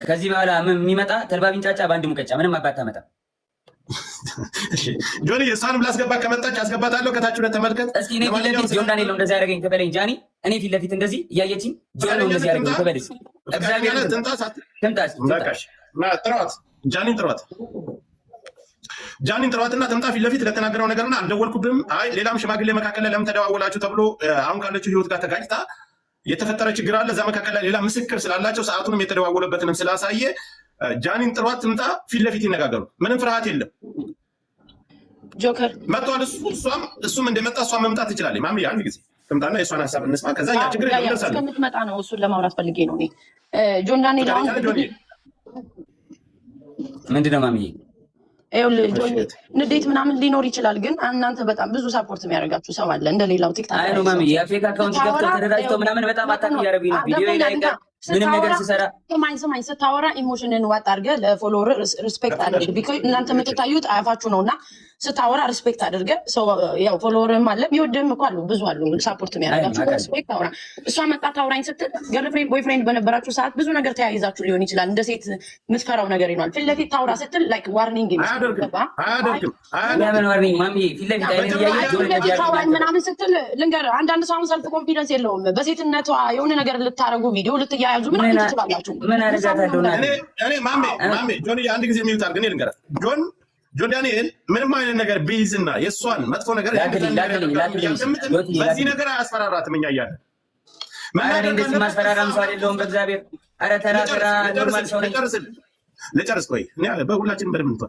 ከዚህ በኋላ የሚመጣ ተልባ ቢንጫጫ በአንድ ሙቀጫ ምንም አባት ታመጣ። ጆኒ፣ እሷንም ላስገባ፣ ከመጣች አስገባታለሁ። ከታች ሁለት ተመልከት። እስኪ እኔ ፊት ለፊት ጆን ዳንኤል ነው እንደዚህ ያደረገኝ ትበለኝ ጃኒ። እኔ ፊት ለፊት እንደዚህ እያየችኝ ጆን ነው እንደዚህ ያደረገኝ ትበለኝ። እግዚአብሔር ትምጣ፣ ትምጣ። ጥሯት፣ ጃኒን ጥሯት፣ ጃኒን ጥሯትና ትምጣ ፊት ለፊት ለተናገረው ነገርና አልደወልኩብህም፣ አይ ሌላም ሽማግሌ መካከል ላይ ለምን ተደዋወላችሁ ተብሎ አሁን ካለችው ህይወት ጋር ተጋጭታ የተፈጠረ ችግር አለ። እዛ መካከል ላይ ሌላ ምስክር ስላላቸው ሰዓቱንም የተደዋወለበትንም ስላሳየ ጃኒን ጥሯት ትምጣ፣ ፊት ለፊት ይነጋገሩ። ምንም ፍርሃት የለም። ጆከር መጥቷል። እሱ እሷም እሱም እንደመጣ እሷም መምጣት ትችላለች። ማሚ፣ አንድ ጊዜ ትምጣና የእሷን ሀሳብ እንስማ። ከዛ እኛ ችግር የለም እንደርሳለን። እስከምትመጣ ነው፣ እሱን ለማውራት ፈልጌ ነው እኔ። ጆን ዳንኤል አሁን ምንድን ነው ማሚዬ? ይኸውልህ ጆኒ፣ ንዴት ምናምን ሊኖር ይችላል፣ ግን እናንተ በጣም ብዙ support የሚያደርጋችሁ ሰው አለ። እንደሌላው TikTok አይ ነው ማሚ፣ የ fake account ገብተው ተደራጅተው ምናምን በጣም attack እያደረጉኝ ነው። ቪዲዮ ላይ ምንም ነገር ስሰራ ስማኝ ስማኝ፣ ስታወራ emotion ን ዋጥ አድርገህ ለ follower respect አድርግ። Because እናንተ የምትታዩት አያፋችሁ ነው እና ስታወራ respect አድርገህ ሰው ያው follower ም አለ፣ የሚወድህም እኮ አሉ፣ ብዙ አሉ support የሚያደርጋችሁ፣ respect አውራ። እሷ መጣ ታውራኝ ስትል girlfriend boyfriend በነበራችሁ ሰዓት ብዙ ነገር ተያይዛችሁ ሊሆን ይችላል። እንደ ሴት የምትፈራው ነገር ይኖራል። ፊት ለፊት ታውራ ስትል like warning አያደርግም። ለምን warning ማሚ? ፊት ለፊት አይኔን እያየች ጆን እንደዚህ ታውራኝ ምናምን ስትል ልንገርህ፣ አንዳንድ ሰው አሁን self confidence የለውም። በሴትነቷ የሆነ ነገር ልታረጉ ቪዲዮ ልትያያዙ ምናምን ትችላላችሁ። ምን አደርጋታለሁ? እኔ ማሜ ማሜ ጆን፣ አንድ ጊዜ mute አድርግ። እኔ ልንገርህ፣ ጆን ዳንኤል ምንም አይነት ነገር ቢይዝና የእሷን መጥፎ ነገር በዚህ ነገር አያስፈራራትም። እኛ እያለ ኧረ እንደዚህ ማስፈራራም ሰው አይደለሁም። በእግዚአብሔር፣ ኧረ ተራ ተራ normal ሰው ነኝ። ልጨርስ፣ ቆይ፣ በሁላችንም በደምብ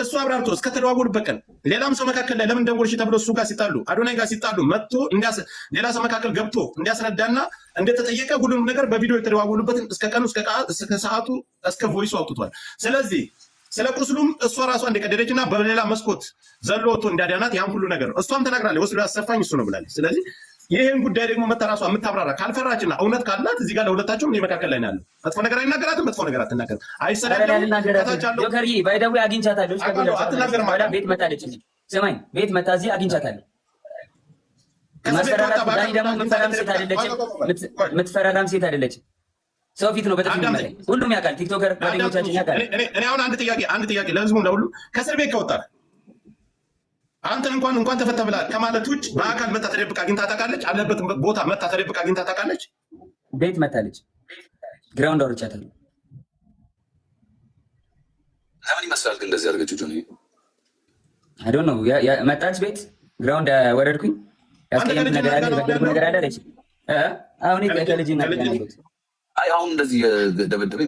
እሱ አብራርቶ እስከተደዋወሉበት ቀን ሌላም ሰው መካከል ላይ ለምን ደወልሽ ተብሎ እሱ ጋር ሲጣሉ፣ አዶናይ ጋር ሲጣሉ መጥቶ ሌላ ሰው መካከል ገብቶ እንዲያስረዳና እንደተጠየቀ ሁሉንም ነገር በቪዲዮ የተደዋወሉበትን እስከ ቀኑ፣ እስከ ሰዓቱ፣ እስከ voice ኡ አውጥቷል። ስለዚህ ስለ ቁስሉም እሷ ራሷ እንደቀደደች እና በሌላ መስኮት ዘሎ ወጥቶ እንዳዳናት ያን ሁሉ ነገር ነው። እሷም ተናግራለች። ወስዶ ያሰፋኝ እሱ ነው ብላለች። ስለዚህ ይህን ጉዳይ ደግሞ መታ ራሷ የምታብራራ ካልፈራችና እውነት ካላት እዚህ ጋር ለሁለታቸውም እኔ መካከል ላይ ነው ያለው። መጥፎ ነገር አይናገራትም፣ መጥፎ ነገር አትናገርም። አይሰዳደም። ጆከርዬ፣ by the way አግኝቻታለሁ። አትናገርም። ቤት መታለች። ስማኝ፣ ቤት መታ እዚህ አግኝቻታለሁ። ማስፈራራት ዳኒ ደግሞ የምትፈራም ሴት አይደለችም። የምትፈራራም ሴት አይደለችም። ሰው ፊት ነው በጥፊ የሚመታኝ። ሁሉም ያውቃል። TikToker ጓደኞቻችን ያውቃል። እኔ አሁን አንድ ጥያቄ ለህዝቡ ለሁሉ፣ ከእስር ቤት ከወጣ አንተን እንኳን ተፈታ ብላ ከማለት ውጭ በአካል መታ ተደብቃ አግኝታ ታውቃለች? አለበት ቦታ መታ ተደብቃ አግኝታ ታውቃለች? ቤት መታለች። Ground አውርቻታለሁ። ለምን ይመስላል ግን እንደዚህ አድርገችው ጆኒ? I don't know፣ መጣች ቤት፣ ground ወረድኩኝ። ያስቀየምኩት ነገር አለ፣ የበደልኩ ነገር አለ አለች። አሁን ከልጅ አይ አሁን እንደዚህ ደበደበ።